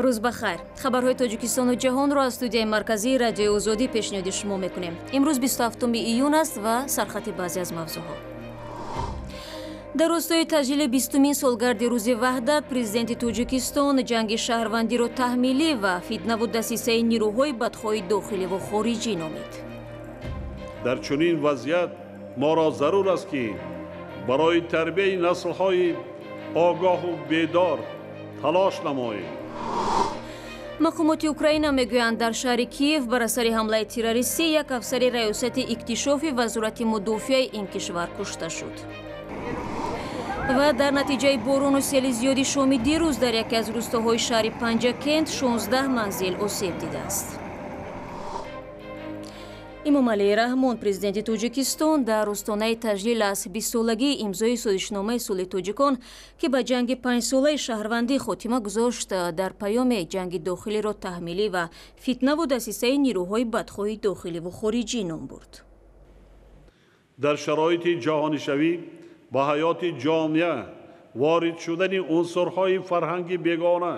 Рӯз ба хайр. Хабарҳои Тоҷикистону ҷаҳонро аз студияи марказии Радиои Озодӣ пешниҳоди шумо мекунем. Имрӯз 27 июн аст ва сархати баъзе аз мавзӯъҳо. Дар ростои таҷлили 20-умин солгарди Рӯзи Ваҳдат, президенти Тоҷикистон ҷанги шаҳрвандиро таҳмилӣ ва фитнаву дасисаи нирӯҳои бадхоҳи дохиливу хориҷӣ номид. Дар чунин вазъият моро зарур аст, ки барои тарбияи наслҳои огоҳу бедор талош намоем. Мақомоти Украина мегӯянд, дар шаҳри Киев бар асари ҳамлаи террористӣ як афсари раёсати иктишофи Вазорати мудофиаи ин кишвар кушта шуд. Ва дар натиҷаи борону сели зиёди шоми дирӯз дар яке аз рӯстоҳои шаҳри Панҷакент 16 манзил осеб дидааст. Эмомалӣ Раҳмон, президенти Тоҷикистон, дар остонаи таҷлил аз 20-солагии имзои созишномаи сулҳи тоҷикон, ки ба ҷанги 5-солаи шаҳрвандӣ хотима гузошт, дар паёме ҷанги дохилиро таҳмилӣ ва фитнаву дасисаи нирӯҳои бадхоҳи дохиливу хориҷӣ ном бурд. Дар шароити ҷаҳонишавӣ ба ҳаёти ҷомеа ворид шудани унсурҳои фарҳанги бегона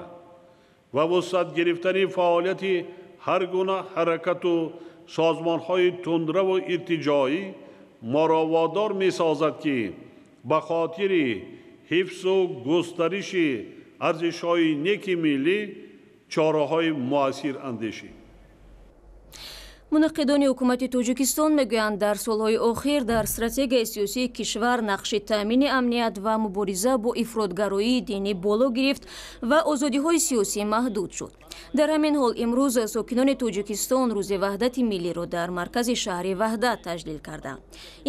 ва вусъат гирифтани фаъолияти ҳар гуна ҳаракату созмонҳои тундраву иртиҷоӣ моро водор месозад, ки ба хотири ҳифзу густариши арзишҳои неки миллӣ чораҳои муассир андешем. Мунаққидони ҳукумати Тоҷикистон мегӯянд, дар солҳои охир дар стратегияи сиёсии кишвар нақши таъмини амният ва мубориза бо ифротгароии динӣ боло гирифт ва озодиҳои сиёсӣ маҳдуд шуд. Дар ҳамин ҳол, имрӯз сокинони Тоҷикистон Рӯзи Ваҳдати миллиро дар маркази шаҳри Ваҳдат таҷлил карданд.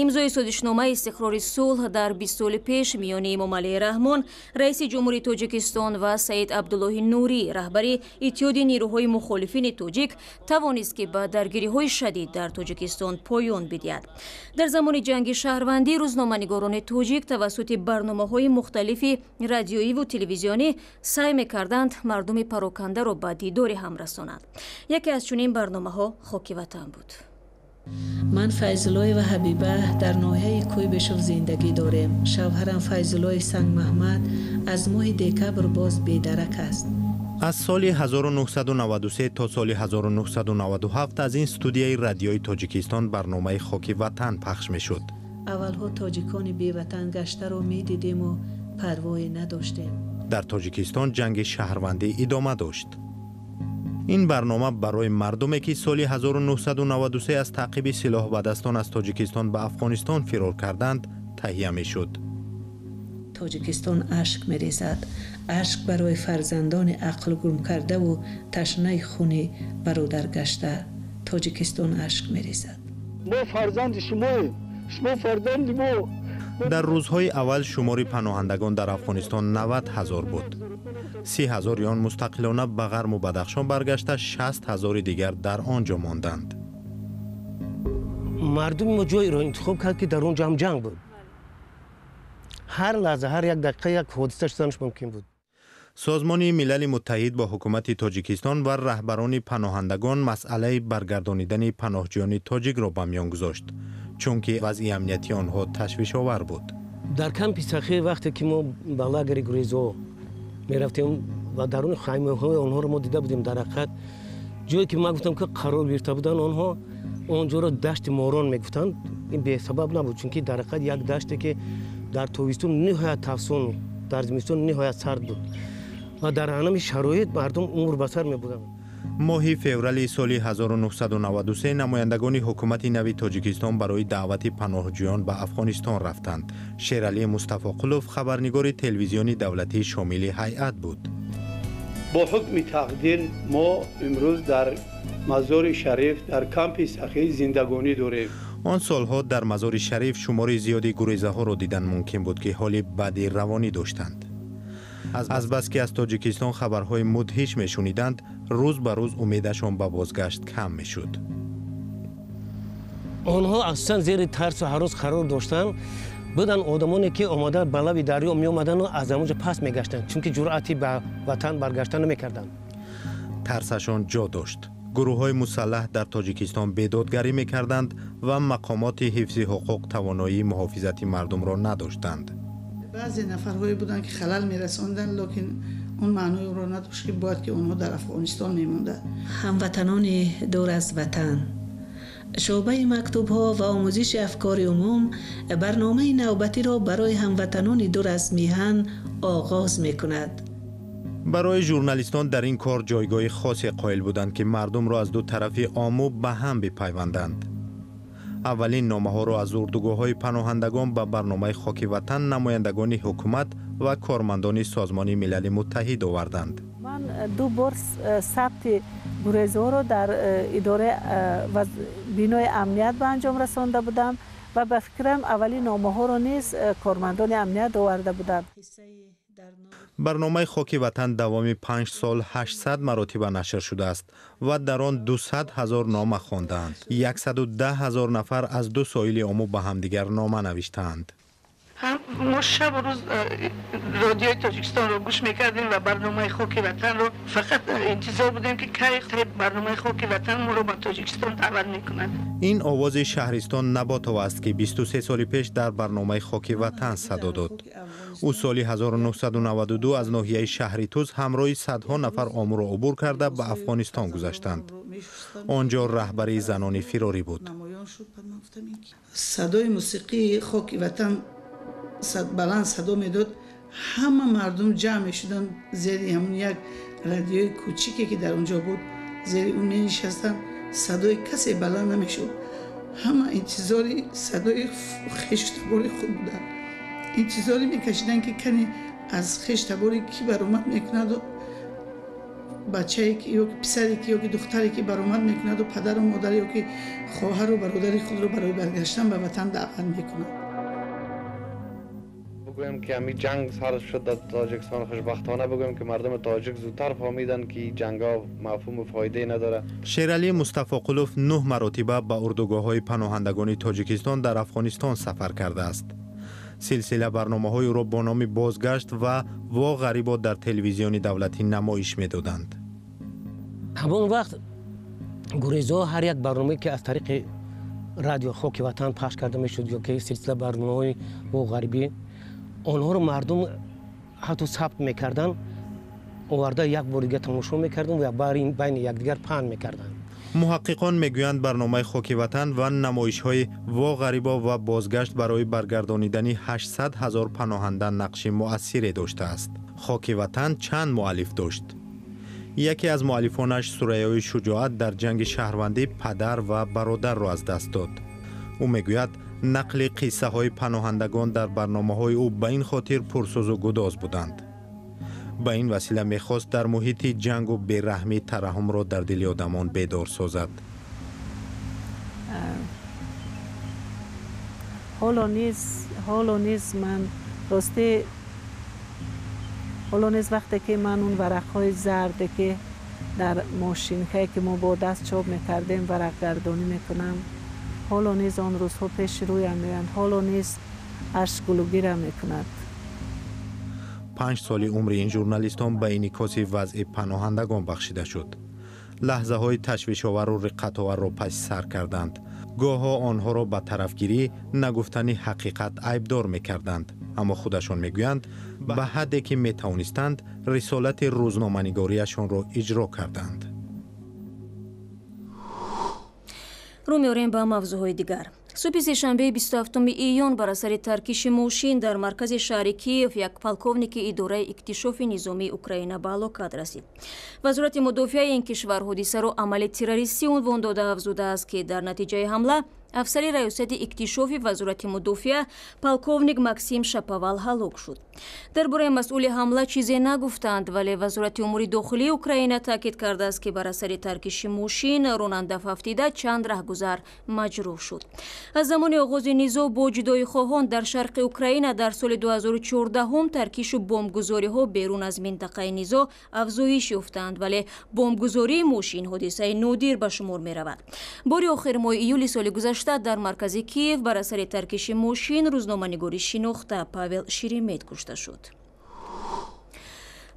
Имзои созишномаи истиқрори сулҳ дар 20 соли пеш миёни Эмомалӣ Раҳмон, раиси ҷумҳурии Тоҷикистон, ва Саид Абдуллоҳи Нурӣ, раҳбари Иттиҳоди нирӯҳои мухолифини тоҷик, тавонист, ки ба даргириҳои шадид дар Тоҷикистон поён бидиҳад. Дар замони ҷанги шаҳрвандӣ рӯзноманигорони тоҷик тавассути барномаҳои мухталифи радиоиву телевизионӣ саъй мекарданд мардуми парокандаро ба дидори ҳам расонанд. Яке аз чунин барномаҳо «Хоки ватан» буд. Ман Файзуллоева Ҳабиба, дар ноҳияи Куйбышев зиндагӣ дорем. Шавҳарам Файзуллои Сангмаҳмад аз моҳи декабр боз бедарак аст. Аз соли 1993 то соли 1997 аз ин студияи Радиои Тоҷикистон барномаи «Хоки ватан» пахш мешуд. Аввалҳо тоҷикони беватан гаштаро медидему парвое надоштем. Дар Тоҷикистон ҷанги шаҳрвандӣ идома дошт. Ин барнома барои мардуме, ки соли 1993 аз таъқиби силоҳбадастон аз Тоҷикистон ба Афғонистон фирор карданд, таҳия мешуд. Тоҷикистон ашк мерезад, ашк барои фарзандони ақл гум кардаву ташнаи хуни бародаргашта. Тоҷикистон ашк мерезад. Мо фарзанди шумоем, шумо фарзанди мо. Дар рӯзҳои аввал шумори паноҳандагон дар Афғонистон 90 ҳазор буд. 30 ҳазори он мустақилона ба Ғарму Бадахшон баргашта, 60 ҳазори дигар дар он ҷо монданд. Мардуми мо ҷойеро интихоб кард, ки дар он ҷо ҳам ҷанг буд. Ҳар лаҳза, ҳар як дақиқа як ҳодиса шуданаш мумкин буд. Созмони Милали Муттаҳид бо ҳукумати Тоҷикистон ва раҳбарони паноҳандагон масъалаи баргардонидани паноҳҷӯёни тоҷикро ба миён гузошт, чунки вазъи амнияти онҳо ташвишовар буд. Дар кампи Сахӣ, вақте ки мо ба лагери гурезо мерафтем ва даруни хаймаҳои онҳоро мо дида будем, дар ҳақиқат ҷое ки ман гуфтам, ки қарор гирифта буданд онҳо, он ҷоро дашти морон мегуфтанд. Ин бесабаб набуд, чунки дар ҳақиқат як даште, ки дар тобистон ниҳоят тафсон, дар зимистон ниҳоят сард буд ва дар ҳамин шароит мардум умр ба сар мебурданд. Моҳи феврали соли 1993 намояндагони ҳукумати нави Тоҷикистон барои даъвати паноҳҷӯён ба Афғонистон рафтанд. Шералӣ Мустафоқулов, хабарнигори телевизиони давлатӣ, шомили ҳайат буд. Бо ҳукми тақдир мо имрӯз дар Мазори Шариф, дар кампи Сахӣ зиндагонӣ дорем. Он солҳо дар Мазори Шариф шумори зиёди гурезаҳоро дидан мумкин буд, ки ҳоли бади равонӣ доштанд. Азбаски аз Тоҷикистон хабарҳои мудҳиш мешуниданд, рӯз ба рӯз умедашон ба бозгашт кам мешуд. Онҳо асосан зери тарсу ҳарос қарор доштанд. Буданд одамоне, ки омода ба лаби дарё меомадану аз ҳамонҷо пас мегаштанд, чунки ҷуръати ба ватан баргаштан намекарданд. Тарсашон ҷо дошт. Гурӯҳҳои мусаллаҳ дар Тоҷикистон бедодгарӣ мекарданд ва мақомоти ҳифзи ҳуқуқ тавоноии муҳофизати мардумро надоштанд. Баъзе нафарҳое буданд, ки халал мерасонданд, лекин Он маънои онро надошт, ки бояд ки онҳо дар Афғонистон мемонданд. Ҳамватанони дур аз ватан, шӯъбаи мактубҳо ва омӯзиши афкори умум барномаи навбатиро барои ҳамватанони дур аз миҳан оғоз мекунад. Барои журналистон дар ин кор ҷойгоҳи хосе қоил буданд, ки мардумро аз ду тарафи Омӯ ба ҳам бипайванданд. Аввалин номаҳоро аз урдугоҳҳои паноҳандагон ба барномаи Хоки ватан намояндагони ҳукумат ва кормандони Созмони Милали Муттаҳид оварданд. Ман ду бор сабти гурезҳоро дар идораи бинои амният ба анҷом расонда будам ва ба фикрам аввалин номаҳоро низ кормандони амният оварда буданд. Барномаи Хоки ватан давоми 5 сол 800 маротиба нашр шудааст ва дар он 200 ҳазор нома хондаанд. 110 ҳазор нафар аз ду соҳили Омӯ ба ҳамдигар нома навиштаанд. Мо шабу рӯз Радиои Тоҷикистонро гӯш мекардем ва барномаи Хоки ватанро фақат интизор будем, ки кай барномаи Хоки ватан моро ба Тоҷикистон даъват мекунад. Ин овози Шаҳристон Наботова аст, ки 23 соли пеш дар барномаи Хоки ватан садо дод. Ӯ соли 1992 аз ноҳияи шаҳри Туз ҳамроҳи садҳо нафар Омӯро убур карда, ба Афғонистон гузаштанд. Он ҷо раҳбари занони фирорӣ буд. Садои мусиқии Хоки ватан баланд садо медод, ҳама мардум ҷамъ мешуданд зери ҳамун як радиои кӯчике, ки дар он ҷо буд, зери он менишастанд. Садои касе баланд намешуд, ҳама интизори садои хештабори худ буданд, интизорӣ мекашиданд, ки кане аз хештабори кӣ баромад мекунаду бачае ё писаре ки ё ки духтаре ки баромад мекунаду падару модар ё ки хоҳару бародари худро барои баргаштан ба ватан даъват мекунад. Бигӯем, ки ҳамин ҷанг сар шуд дар Тоҷикистон, хушбахтона бигӯем, ки мардуми тоҷик зудтар фаҳмиданд, ки ҷангҳо мафҳуму фоидае надорад. Шералӣ Мустафоқулов нӯҳ маротиба ба урдугоҳҳои паноҳандагони Тоҷикистон дар Афғонистон сафар кардааст. Силсила барномаҳои ӯро бо номи «Бозгашт» ва «Во ғарибо» дар телевизиони давлатӣ намоиш медоданд. Ҳамон вақт гурезҳо ҳар як барномае, ки аз тариқи радио Хоки ватан пахш карда мешуд ё ки силсила барномаҳои «Во ғарибӣ», онҳоро мардум ҳатто сабт мекарданд, оварда як бор дига тамошо мекарданд ва байни якдигар паҳн мекарданд. Муҳаққиқон мегӯянд, барномаи Хоки ватан ва намоишҳои «Во ғарибо» ва «Бозгашт» барои баргардонидани 800 ҳазор паноҳанда нақши муассире доштааст. Хоки ватан чанд муаллиф дошт. Яке аз муаллифонаш, Сурайёи Шуҷоат, дар ҷанги шаҳрвандӣ падар ва бародарро аз даст дод. Ӯ мегӯяд, нақли қиссаҳои паноҳандагон дар барномаҳои ӯ ба ин хотир пурсӯзу гудоз буданд, ба ин васила мехост дар муҳити ҷангу бераҳмӣ тараҳҳумро дар дили одамон бедор созад. Ҳоло низ ман ростӣ, ҳоло низ вақте ки ман он варақҳои зарде, ки дар мошинкае, ки мо бо даст чоп мекардем, варақгардонӣ мекунам, ҳоло низ он рӯзҳо пеши рӯям меоянд, ҳоло низ ашк гулугирам мекунад. 5 соли умри ин журналистон ба инъикоси вазъи паноҳандагон бахшида шуд. Лаҳзаҳои ташвишовару риққатоварро паси сар карданд. Гоҳҳо онҳоро ба тарафгирӣ, нагуфтани ҳақиқат айбдор мекарданд, аммо худашон мегӯянд, ба ҳадде ки метавонистанд, рисолати рӯзноманигориашонро иҷро карданд. Рӯ меорем ба мавзӯъҳои дигар. Субҳи сешанбеи 27 июн бар асари таркиши мошин дар маркази шаҳри Киев як полковники идораи иктишофи низомии Украина ба ҳалокат расид. Вазорати мудофиаи ин кишвар ҳодисаро амали террористӣ унвон дода, афзудааст, ки дар натиҷаи ҳамла афсари раёсати иктишофи вазорати мудофиа полковник Максим Шаповал ҳалок шуд. Дар бораи масъули ҳамла чизе нагуфтанд, вале Вазорати умури дохилии Украина таъкид кардааст, ки бар асари таркиши мошин ронанда фавтида, чанд раҳгузар маҷрӯҳ шуд. Аз замони оғози низоъ бо ҷудоихоҳон дар шарқи Украина дар соли 2014 таркишу бомбгузориҳо берун аз минтақаи низоъ афзоиш ёфтанд, вале бомбгузории мошин ҳодисаи нодир ба шумор меравад. Бори охир моҳи июли соли гузашта дар маркази Киев бар асари таркиши мошин рӯзноманигори шинохта Павел Шеремет кушта шуд.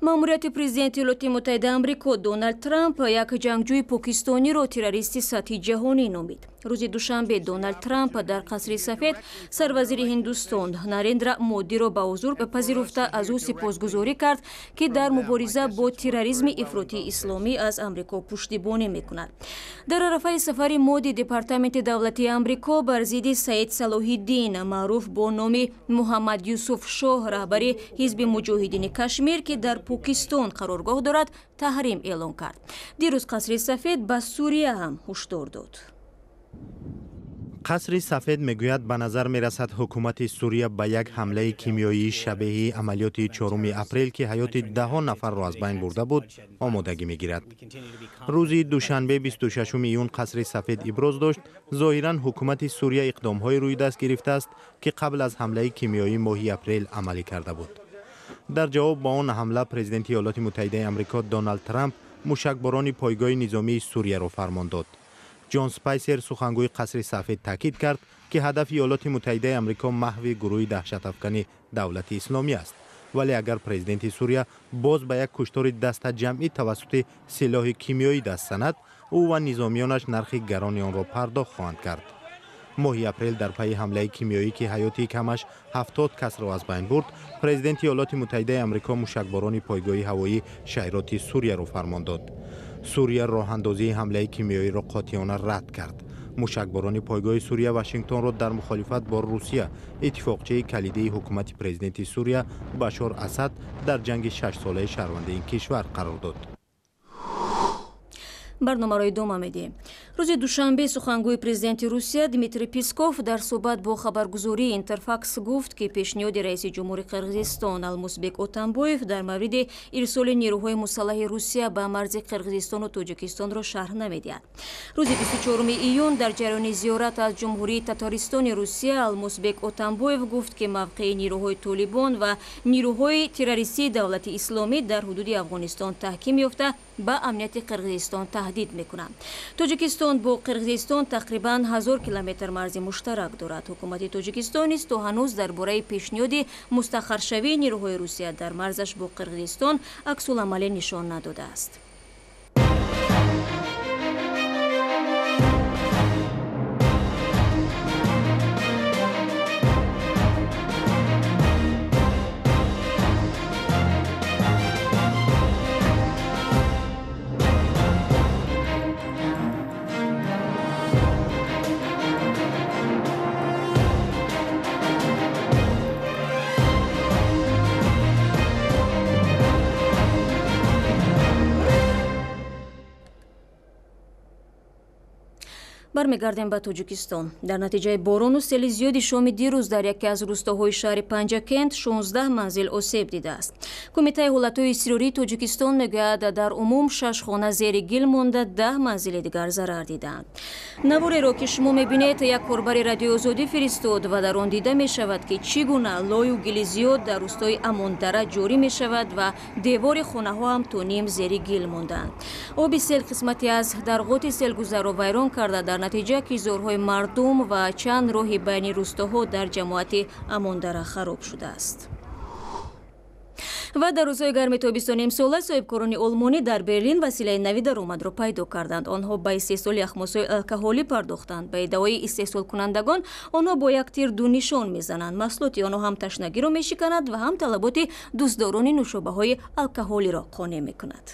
Маъмурияти президенти Иёлоти Муттаҳидаи Амрико Доналд Трамп як ҷангҷӯи покистониро террористи сатҳи ҷаҳонӣ номид. Рӯзи Душанбе Доналд Трамп дар Қасри Сафед сарвазири Ҳиндустон Нарендра Модиро ба ҳузур пазируфта, аз ӯ сипосгузорӣ кард, ки дар мубориза бо терроризми ифротии исломӣ аз Амрико пуштибонӣ мекунад. Дар арафаи сафари Моди, Департаменти давлатии Амрико бар зидди Саид Салоҳиддин, маъруф бо номи Муҳаммад Юсуф Шоҳ, раҳбари ҳизби Муҷоҳидини Кашмир, ки дар Покистон қароргоҳ дорад, таҳрим эълон кард. Дирӯз Қасри Сафед ба Сурия ҳам ҳушдор дод. Қасри Сафед мегӯяд, ба назар мерасад, ҳукумати Сурия ба як ҳамлаи кимиёии шабеҳи амалиёти 4 апрел, ки ҳаёти даҳон нафарро аз байн бурда буд, омодагӣ мегирад. Рӯзи душанбе, 26 июн, Қасри Сафед иброз дошт, зоҳиран ҳукумати Сурия иқдомҳои рӯи даст гирифтааст, ки қабл аз ҳамлаи кимиёӣ моҳи апрел амалӣ карда буд. Дар ҷавоб ба он ҳамла президенти Иёлоти Муттаҳидаи Амрико Доналд Трамп мушакборони пойгоҳи низомии Сурияро фармон дод. Ҷон Спайсер, сухангӯи Қасри Сафед, таъкид кард, ки ҳадафи Иёлоти Муттаҳидаи Амрико маҳви гурӯҳи даҳшатафкани Давлати Исломӣ аст, вале агар президенти Сурия боз ба як куштори дастаҷамъӣ тавассути силоҳи кимиёӣ даст занад, ӯ ва низомиёнаш нархи гарони онро пардохт хоҳанд кард. Моҳи апрел, дар пайи ҳамлаи кимиёӣ, ки ҳаёти камаш 70 касро аз байн бурд, президенти Иёлоти Муттаҳидаи Амрико мушакборони пойгоҳи ҳавоии Шайроти Сурияро фармон дод. Сурия роҳандозии ҳамлаи кимиёиро қотеона рад кард. Мушакборони пойгоҳи Сурия Вашингтонро дар мухолифат бо Русия, иттифоқчаи калидии ҳукумати президенти Сурия Башор Асад, дар ҷанги шашсолаи шаҳрванди ин кишвар қарор дод. Барномаро идома медиҳем. Рӯзи душанбе сухангӯи президенти Русия Дмитрий Песков дар суҳбат бо хабаргузории Интерфакс гуфт, ки пешниҳоди раиси ҷумҳури Қирғизистон Алмусбек Отамбоев дар мавриди ирсоли нерӯҳои мусаллаҳи Русия ба марзи Қирғизистону Тоҷикистонро шарҳ намедиҳад. Рӯзи 24 июн дар ҷараёни зиёрат аз Ҷумҳурии Татористони Русия Алмусбек Отамбоев гуфт, ки мавқеи нерӯҳои Толибон ва нерӯҳои террористии Давлати Исломӣ дар ҳудуди Афғонистон таҳким ёфта, ба амнияти Қирғизистон таҳдид мекунанд. Тоҷикистон бо Қирғизистон тақрибан 1000 километр марзи муштарак дорад. Ҳукумати Тоҷикистон низ то ҳанӯз дар бораи пешниҳоди мустақаршавии нерӯҳои Русия дар марзаш бо Қирғизистон аксуламале нишон надодааст. Бармегардем ба Тоҷикистон. Дар натиҷаи борону сели зиёди шоми дирӯз дар яке аз рӯстоҳои шаҳри Панҷакент 16 манзил осеб дидааст. Кумитаи ҳолатҳои изтирории Тоҷикистон мегӯяд, дар умум шаш хона зери гил монда, 10 манзили дигар зарар дидаанд. Навореро, ки шумо мебинед, як корбари Радиои Озодӣ фиристод ва дар он дида мешавад, ки чӣ гуна лою гили зиёд дар рӯстои Амондара ҷорӣ мешавад ва девори хонаҳо ҳам то ним зери гил мондаанд. Оби сел қисмате аз дарғоти селгузарро вайрон карда, дар натиҷа кишзорҳои мардум ва чанд роҳи байни рӯстоҳо дар ҷамоати Амондара хароб шудааст. Ва дар рӯзҳои гарми тобистони имсола соҳибкорони олмонӣ дар Берлин василаи нави даромадро пайдо карданд. Онҳо ба истеҳсоли яхмосҳои алкоҳолӣ пардохтанд. Ба иддаои истеҳсолкунандагон, онҳо бо як тир ду нишон мезананд. Маҳсулоти онҳо ҳам ташнагиро мешиканад ва ҳам талаботи дӯстдорони нӯшобаҳои алкоҳолиро қонеъ мекунад.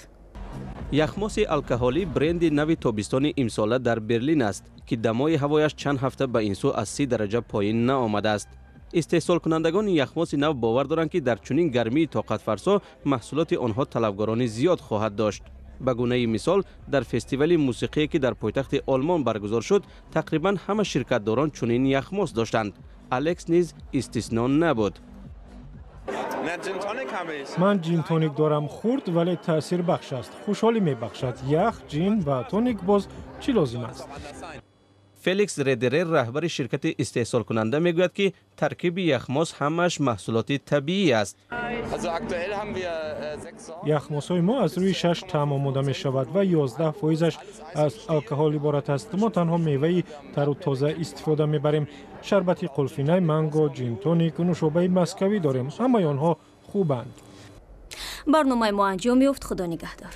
Яхмоси алкоҳолӣ бренди нави тобистони имсола дар Берлин аст, ки дамои ҳавояш чанд ҳафта ба ин сӯ аз 30 дараҷа поин наомадааст. Истеҳсолкунандагони яхмоси нав бовар доранд, ки дар чунин гармии тоқатфарсо маҳсулоти онҳо талабгарони зиёд хоҳад дошт. Ба гунаи мисол, дар фестивали мусиқие, ки дар пойтахти Олмон баргузор шуд, тақрибан ҳама ширкатдорон чунин яхмос доштанд. Алекс низ истисно набуд. Ман ҷин-тоник дорам. Хурд, вале таъсирбахш аст, хушҳолӣ мебахшад. Ях, ҷин ва тоник, боз чӣ лозим аст? Феликс Редерер, раҳбари ширкати истеҳсолкунанда, мегӯяд, ки таркиби яхмос ҳамааш маҳсулоти табиӣ аст. Яхмосҳои мо аз рӯи шаш таъм омода мешавад ва 11 фоизаш аз алкоҳол иборат аст. Мо танҳо меваи тару тоза истифода мебарем. Шарбати қулфинай, манго, ҷинтоник, нӯшобаи маскавӣ дорем. Ҳамаи онҳо хубанд. Барномаи мо анҷом ёфт. Худо нигаҳдор.